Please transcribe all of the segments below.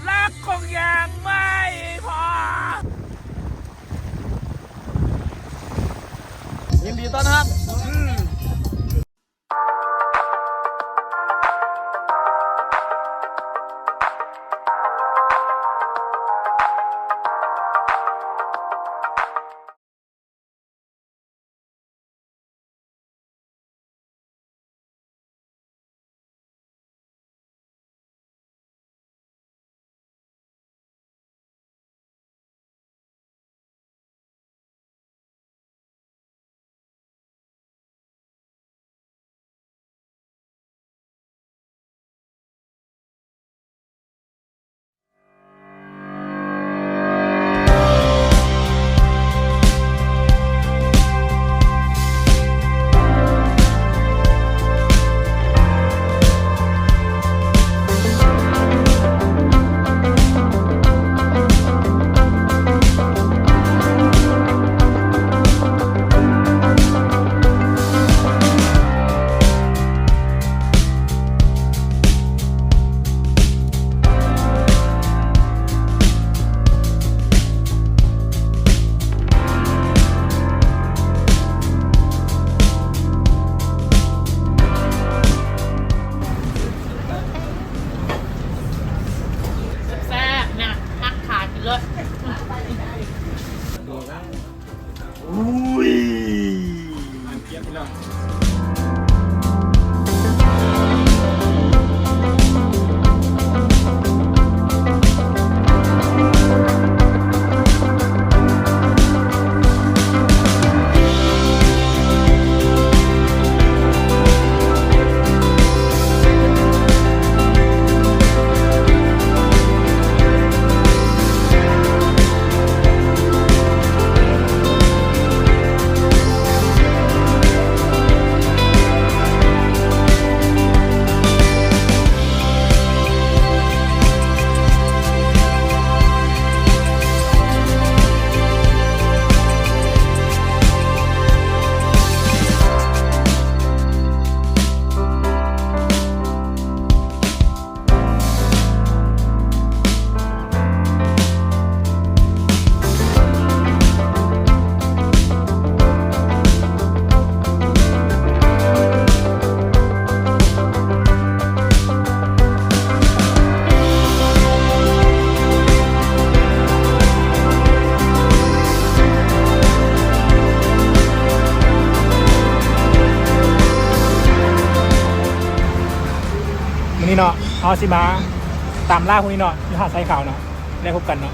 ລັກຂອງຍາງໄມ້ພໍ. ຍິນດີຕ້ອນຮັບ. ອືມ. ແຊບໆ ນະ ຮັກຂາກິນເລີຍ. ອຸ້ຍ. ມື້ນີ້ເນາະ ເຮົາຊິມາຕາມລ່າພວກນີ້ເນາະ ຢູ່ຫາດຊາຍຂາວເນາະ ໄດ້ພົບກັນເນາະ.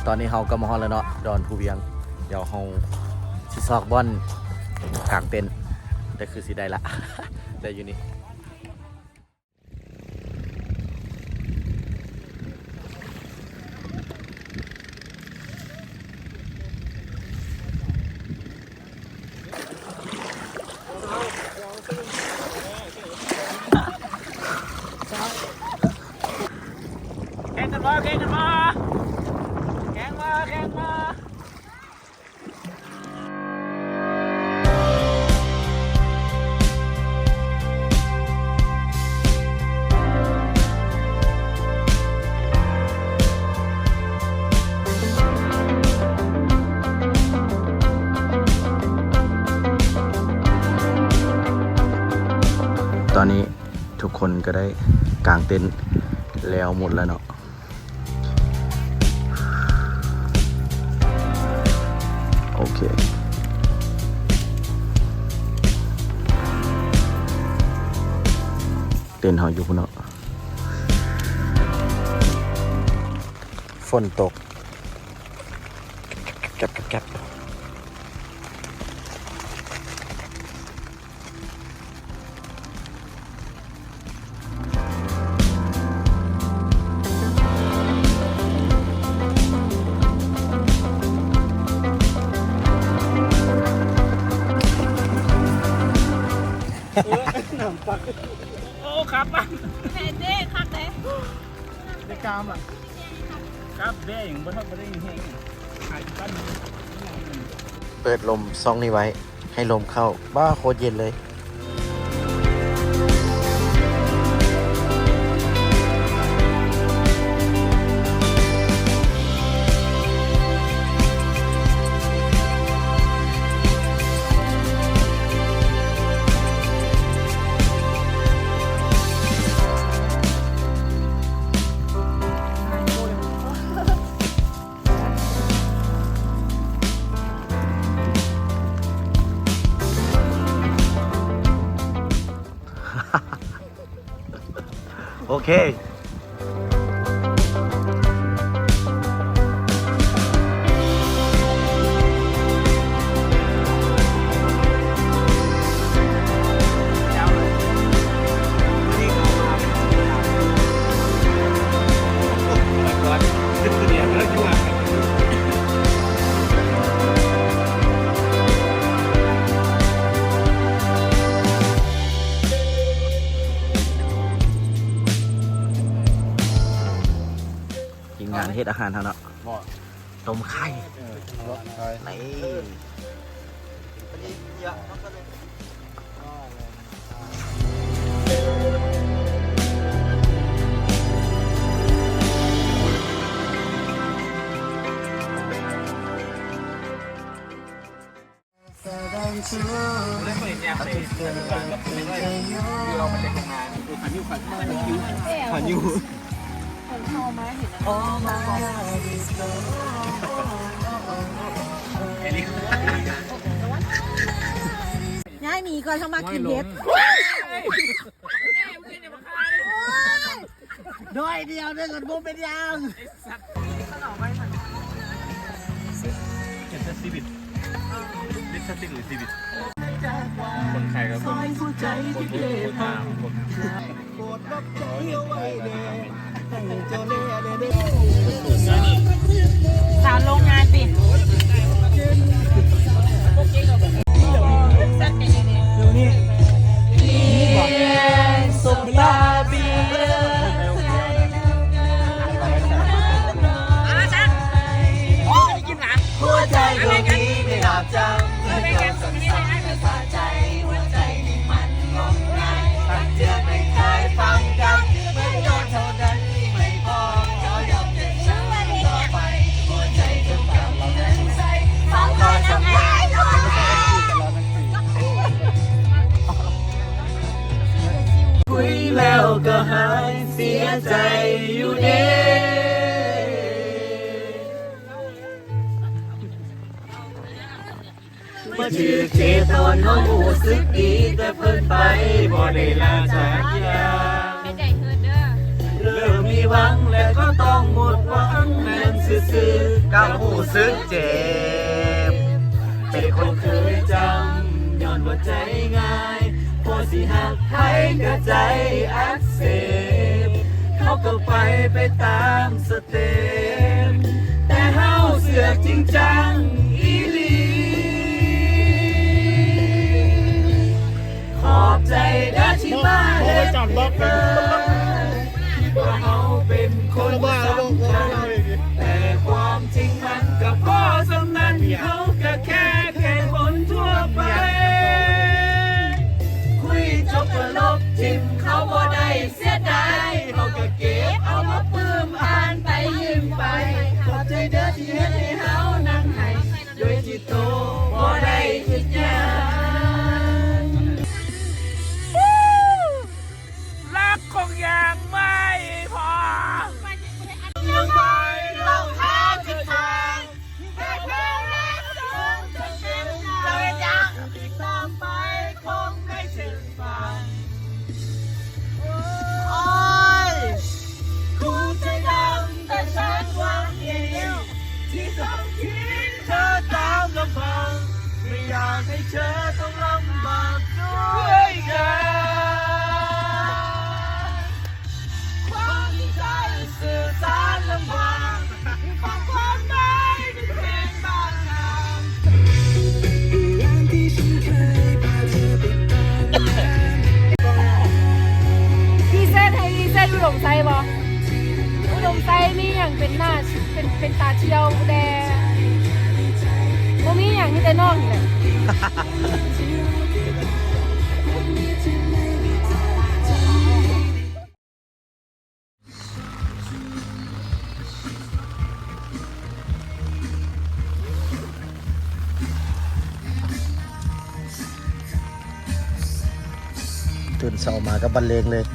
ຕອນນີ້ເຮົາກໍມາຮອດແລ້ວເນາະ ດອນພູວຽງ. ດຽວເຮົາຊິຊອກບ່ອນ ກາງເຕັນ ແຕ່ຄືຊິໄດ້ລະ ໄດ້ຢູ່ນີ້. ແຂ່ງກັນບໍ່ ແຂ່ງກັນບໍ່ ແຂ່ງບໍ່ ແຂ່ງບໍ່. ຕອນນີ້ທຸກຄົນກໍໄດ້ກາງເຕັນແລ້ວໝົດແລ້ວເນາະ. ໂອເຄ ເຕັນເຮົາຢູ່ພຸ້ນເນາະ. ຝົນຕົກ ແກັບໆໆ. ໂອ້ ຄັບ ແມ່ນເດ້ ຄັກເດ້ ໄດ້ກາມລະ ຄັບເດ້ ບໍ່ທັນ ບໍ່ໄດ້ແຮງ ຂາຍປັນ. ເປີດລົມຊ່ອງນີ້ໄວ້ ໃຫ້ລົມເຂົ້າ. ບ້າ ໂຄດເຢັນເລີຍ. ໂອເຄ. ທີມງານເຮັດອາຫານເຮົາເນາະ ຕົ້ມໄຂ່ ເອີ ເອົາລະ ໄຂ່ ນີ້. ຍ້າຍໜີກ່ອນ ເຮົາມາກິນເຫັດ. ໂອ້ຍ ໜ້ອຍດຽວເດີ ກໍບໍ່ເປັນຫຍັງ. ເປັນແຕ່ຊີວິດ ເປັນແຕ່ຊີວິດ ຄົນໄທກັບຄົນ ຄົນ ຄົນ ຄົນ ສາວໂຮງງານຕິ ຢູ່ນີ້ ຄຸຍແລ້ວກໍຫາຍເສຍໃຈຢູ່ເດ້. ມາຖືກເຈຕອນເຮົາຮູ້ສຶກດີ ແຕ່ເພິ່ນໄປບໍ່ໄດ້ລາຈາກຢາ. ເລີ່ມມີຫວັງແລະກໍຕ້ອງໝົດຫວັງ ນັ້ນຊື່ໆ ກໍຮູ້ສຶກເຈັບ ເປັນຄົນເຄີຍຈຳ. ໃຈງ່າຍ ພໍຊິຮັກໃຜກໍໃຈອັກເສບ ເຂົາກໍໄປໄປຕາມສະເຕັບ ແຕ່ເຮົາເຊື່ອຈິງຈັງອີ່ຫຼີ. ຂອບໃຈເດີທີ່ມາເຮັດໃຫ້ເກີດ ຄິດວ່າເຮົາເປັນຄົນບໍ່ສຳຄັນ ແຕ່ຄວາມຈິງມັນກໍພໍສ່ຳນັ້ນ ເຮົາກໍແຄ່ແຄ່ຄົນທົ່ວໄປ ຄຸຍຈົບກໍລົບຖິ້ມ ເຂົາບໍ່ໄດ້ເສຍດາຍ ເຮົາກໍເກັບເອົາມາປຶ້ມ ອ່ານໄປຍິ້ມໄປ ຂອບໃຈເດີທີ່ເຮັດໃຫ້ເຮົານັ່ງໄຫ້ ໂດຍທີ່ໂຕບໍ່ໄດ້ເຮັດຫຍັງ ລັກຄົງຢ່າງໄມ່ພໍ ຍັງໄປເລົ່າຫາຈະທາງ ແຕ່ເພິ່ນແລະຊົງຈະເປັນເຈົ້າຢ່າງ ຕິດຕາມໄປຄົງໄດ້ເຖິງຝັນ. ໂອ້ຍ ຄູຈະດຳແຕ່ແສນຫວັງດີ ທີ່ສົ່ງຖິ້ມເທີຕາມລຳພັງ ໄມ່ຢາກໃຫ້ເທີຕ້ອງລຳບາກດ້ວຍກັນ ຄວາມໃຈສື່ສານລຳບາກ ພຣີເຊັນ ໃຫ້ພຣີເຊັນອຸດົມໄຊບໍ່? ອຸດົມໄຊມີຫຍັງເປັນໜ້າ ເປັນ ເປັນຕາທ່ຽວແດ່? ບໍ່ມີຫຍັງ ມີແຕ່ນ້ອງນີ້ແຫຼະ. ຕື່ນເຊົ້າມາກໍບັນເລງເລີຍ.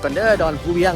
ກ່ອນເດີ ດອນພູວຽງ.